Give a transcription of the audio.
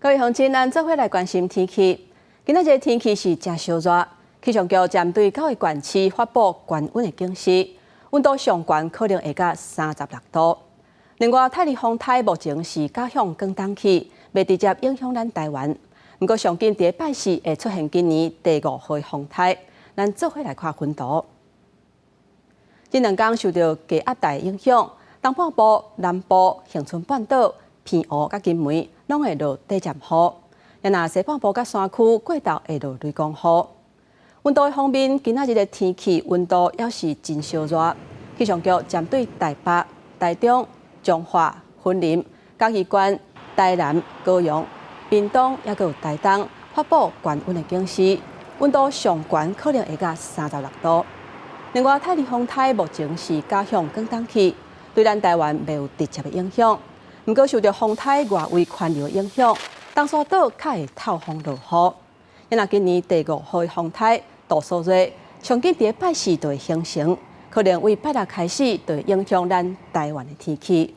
各位鄉親，咱做伙來關心天氣。今仔日天氣是誠燒熱，氣象局針對九个縣市發布高溫的警示，溫度上懸可能會到36度。另外，泰利風颱目前是假向廣東去，袂直接影響咱台灣。毋過上緊佇拜四會出現今年第五號風颱，咱做伙來看雲圖。這兩工受著低壓帶影響，東半部、南部、恆春半島、澎湖佮金門攏會落短暫雨。若西半部佮山區過晝會落雷公雨。溫度方面，今仔日的天氣溫度猶是真燒熱。氣象局針對台北、台中、彰化、雲林、嘉義縣、台南、高雄、屏東，猶閣有台東，發布高溫的警示，溫度上懸可能會到36度。另外，泰利風颱目前是假向廣東去，對咱台灣袂有直接的影響。毋過受著風颱外圍環流影響，東沙島較會透風落雨。若今年第五號風颱杜蘇芮，上緊佇拜四就會形成，可能對拜六開始就會影響咱台灣的天氣。